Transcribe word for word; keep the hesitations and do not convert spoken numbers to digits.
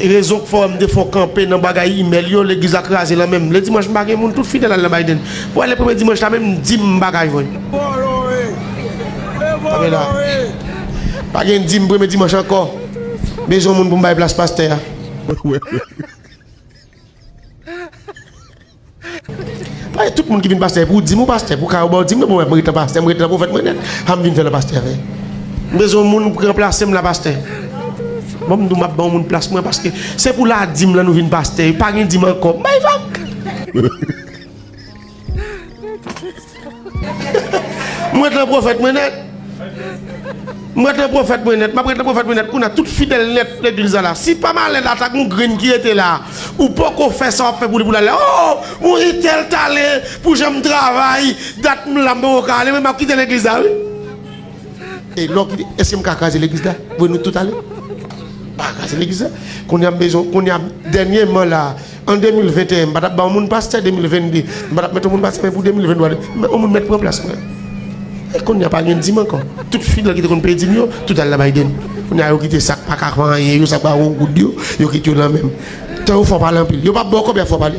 Rezon k fè m te fè w kanpe nan bagay imèl yo, legliz la kraze lan men m. Lè dimanch m pa gen moun, tout fidèl al nan Biden. Pou alè premye dimanch la menm, dim m pa ka jwenn. Kanpe la. Pa gen dim premye dimanch ankò. Bezwen moun pou m bay plas pastè a. Paske tout moun ki vin pastè, pou dim ou pastè, pou kay ou ba w dim nan, bon, mwen ret nan pastè, mwen ret nan pwofèt mwen nèt. A m vin fè nan pastè fè. M bezwen yon moun pou ranplase m la pastè. Bon, m di w m ap ban yon moun plas mwen, paske se pou la dim lan nou vin pastè. Pa gen dim ankò. M bay vag. M ret nan pwofèt mwen nèt. M ret nan pwofèt mwen nèt. M ap ret nan pwofèt mwen nèt. Kounye a, tout fidèl nèt legliz la la. Si pa malè la, ta gen yon grenn ki rete la. Ou poko fè sa w ap fè pou li pou l ale. Oh, yon entèl t ale pou jan m travay. Dat m la, m poko ka ale. Men m ap kite legliz la, wi. E lè w kite, èske m ka kraze legliz la? Pou nou tout ale? Pa kraze legliz la. Kounye a, m bezwen, kounye a, dènyèman la, an de mil venteyen, m pa t ap ba yon moun pastè, de mil vennde, m pa t ap mete yon moun pastè, men pou de mil venntwa, men yon moun mèt pran plas mwen. E kounye a pa gen dim ankò. Tout fidèl ki te konn peye dim yo, tout al nan Biden. Kounye a yo kite sa k pa ka fè anyen yo, sa k pa gon goud yo, yo kite yo nan men m. Tan yo fè w pale anpil. Yo p ap ba w kòb, y ap fè w pale.